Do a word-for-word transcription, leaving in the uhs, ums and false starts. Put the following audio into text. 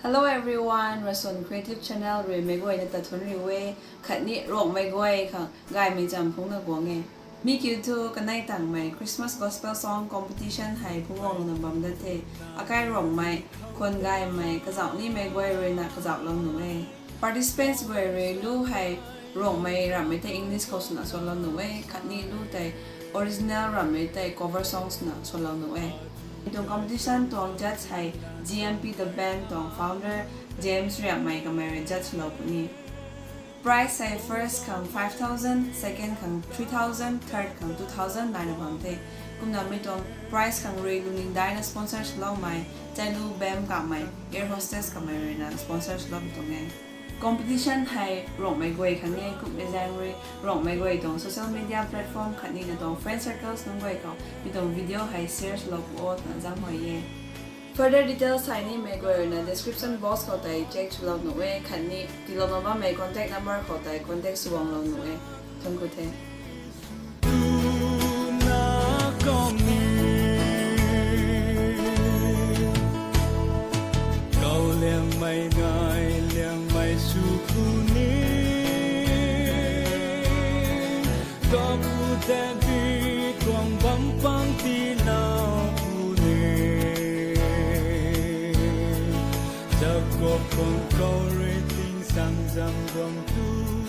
Hello everyone, Rasun Creative Channel rui meic guayna ta thunc riu e, khatni Ruangmei guay khang gaymei cham phungna guang e. Mi kiu thu kanei tangmei Christmas Gospel Song Competition hei phungc guangna bam dat the. Akai Ruangmei, khwan gaymei kazauh nimei guay ruina kazauhlou nuh e. Participants guay rui lu hei Ruangmei ramhmei tei English khou swna salou nuh e, khatni lu tei original ramhmei tei cover song swna salou nuh e. Mi tuang competition tuang judge hei G M P The Band tuang founder James Riamei kamei rui judge swlou puni. Prize hei first khang five thousand, second khang three thousand, third khang two thousand naina bam the. Kumna mi tuang prize khang rui lungning daina sponsor swloumei Chailu Bem kamei, air hostess kamei ruina sponsor swlou tuang e. Competition hei Ruangmei guay khang e, kummei zaeng rui Ruangmei guay tuang social media platform khatni na tuang friend circles nunc guay khou mi tuang video hei share swlou pu o twna zaenghuay e. Further details hei ni meic guay ruina description box khou tei check swlou nuh e, khatni tiilouna bammei contact number khou tei contact sw guanglou nuh e. Thunc ku the. Kauliangmei ngai liangmei sw ku ni, kapu tei bi tuang bam pang tina ku ni, Jakob khang kau rui tingsang zam guang tu.